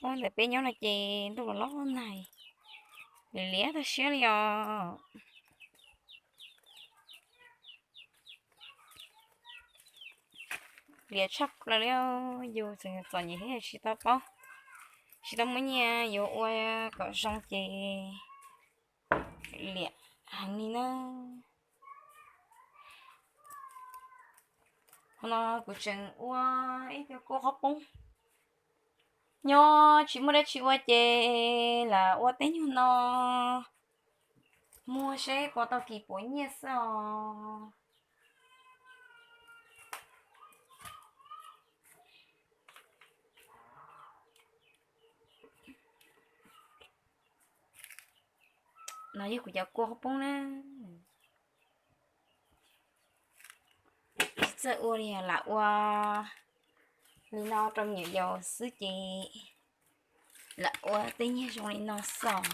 Ua ntawm peb nyob no ces ntuj los los nag, liam liam tag siab li os. Liam tshaj plaws li, yus tseem txom nyem thiab tsis tau paub, tsis tau muaj nyiaj yuav ua kom zoo ces liam heev li na. Qhov no kuv tseem ua ib co kua qhaub poob. Nyob tsis muaj dab tsi ua ces lam ua tej nyuag no muag seb puas tau kis puas nyiaj xwb os. No yog kuv cov kua qhaub poob na. Tsis txawj ua li, lam ua li no rau me nyuam yaus xwb ces lam ua tej nyuag zoo li no xwb os.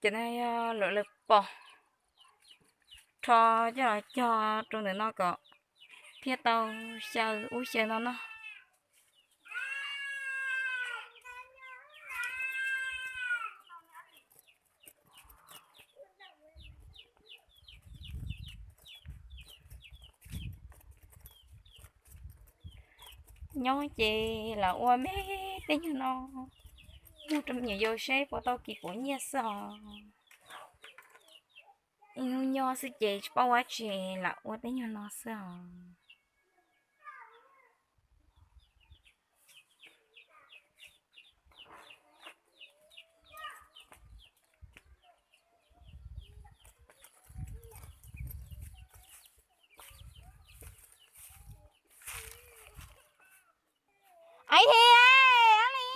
Cov no yog lawv pom, rho coj los cog rau ntawm no kom thiaj tau xyaw ub xyaw no no. Nyob ces lam ua me tej nyuag no muag rau me nyuam yaus seb puas tau kis puas nyiaj xwb os. Ib hnub nyob xwb ces tsis paub ua dab tsi, lam ua tej nyuag no xwb os. Aib thiab li.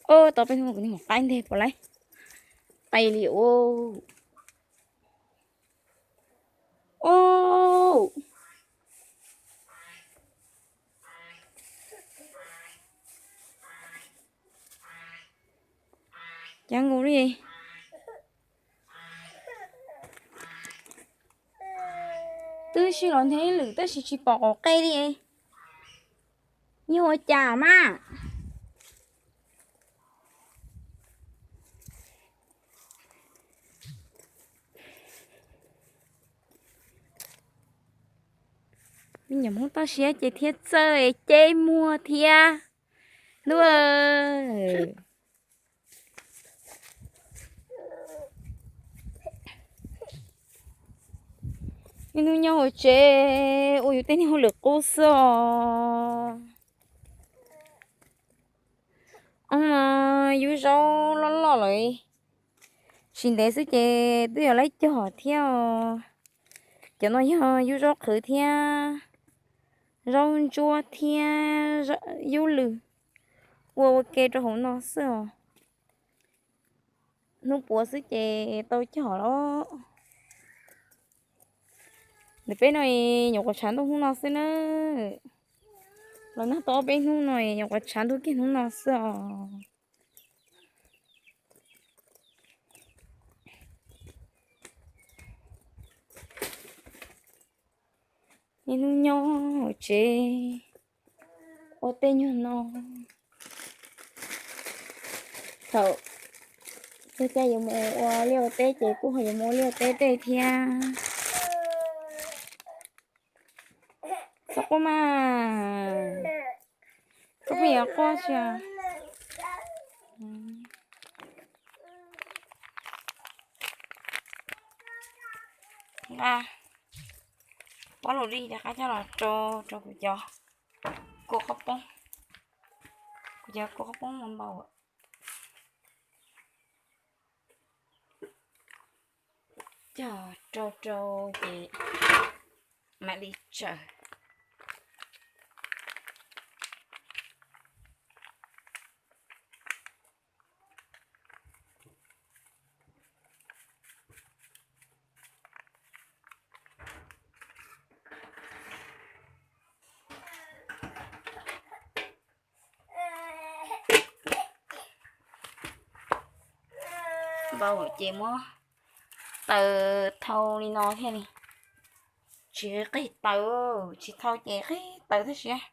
Ua tau peb hnub kuv niag maum qaib nteg puas laib qai li ua. Ua cas nkaus li. Twb sij los nthe ib lwm tab sis tsis pom qaum qe li. Yog ua cas mas? Me nyuam Hmoob toj siab ces thiaj txawj ceb muag thiab. Ntuj, ib hnub nyob hauv tsev ua yus tej niag hauj lwm qub xwb os. Yub zaub loj loj lawm, tsis ntev xwb ces twb yuav laib cog thiab os. Cov no yog yub zaub qhwv thiab zaub ntsuab thiab yub lwm, ua ua ke rau hauv no xwb os. Hnub puav xwb ces tau cog lawm. Ntawm peb no nyuam qhuav tshav ntuj hnub no xwb na. Los nag tau ob peb hnub no nyuam qhuav tshav ntuj kiag hnub no xwb os. Niaj hnub nyob hauv tsev ua tej nyuag no. Thaum txog caij yuav mus ua liaj ua teb ces kuj ho yuav mus ua liaj ua teb tej thiab. Txhob quaj mas, koj pheej yuav quaj tsis? Nqa pob lus dij rov qab coj los rau rau kuv cov kua qhaub poob, kuv cov kua qhaub poob npau. Cog rau rau ces mam li tsaws. Ces muab taws thau li no thiaj li tsis qig taws, tsis thau ces qig taws tab sis.